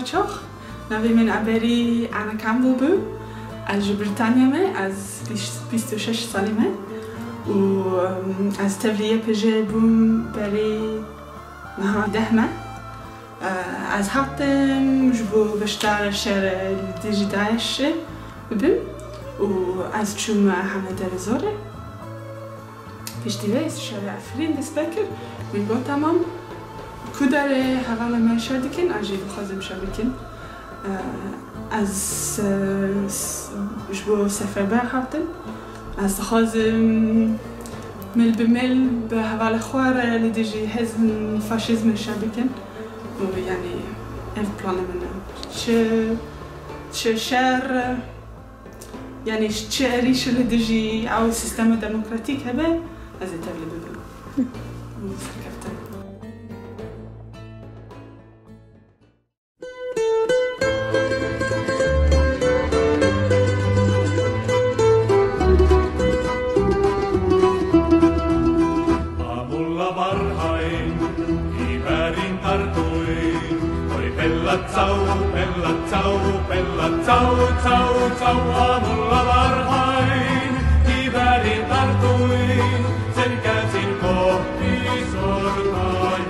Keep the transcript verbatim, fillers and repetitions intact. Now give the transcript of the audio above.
Çok. Navê min Aberî Anna Campbell bû. Ez ji Brîtanya me, ez bîst, bîst û şeş salî me. Û, em, ez tevlî Y P J bûm berî niha deh me. E, ez hatim ji bo beşdara şerê li dijî DAIŞê bibim û ez çûm Hemê Derezorê. Piştî vê şerê Efrîn dest pê kir. Min got, "Tamam, ku derê hevalê me şer dikin, ez jî dixwazim şer bikim." E, ez, e, s-, ji bo seferber hatim. Ez dixwazim mil bi mil bi hevalê xwe re li dijî hêzên faşîzmê şer bikim. Û, yanî, ev planê min e. Çi, çi şer, yanî, çi êrîş li dijî ew sîstema demokratîk hebe, ez ê tevlî bibim. Û serkeftin. Amulla barhain, iberin tartuin, oi bella ciao, bella ciao, bella ciao, ciao, ciao, amulla barhain, iberin tartuin, sen kesin kohti sortaya.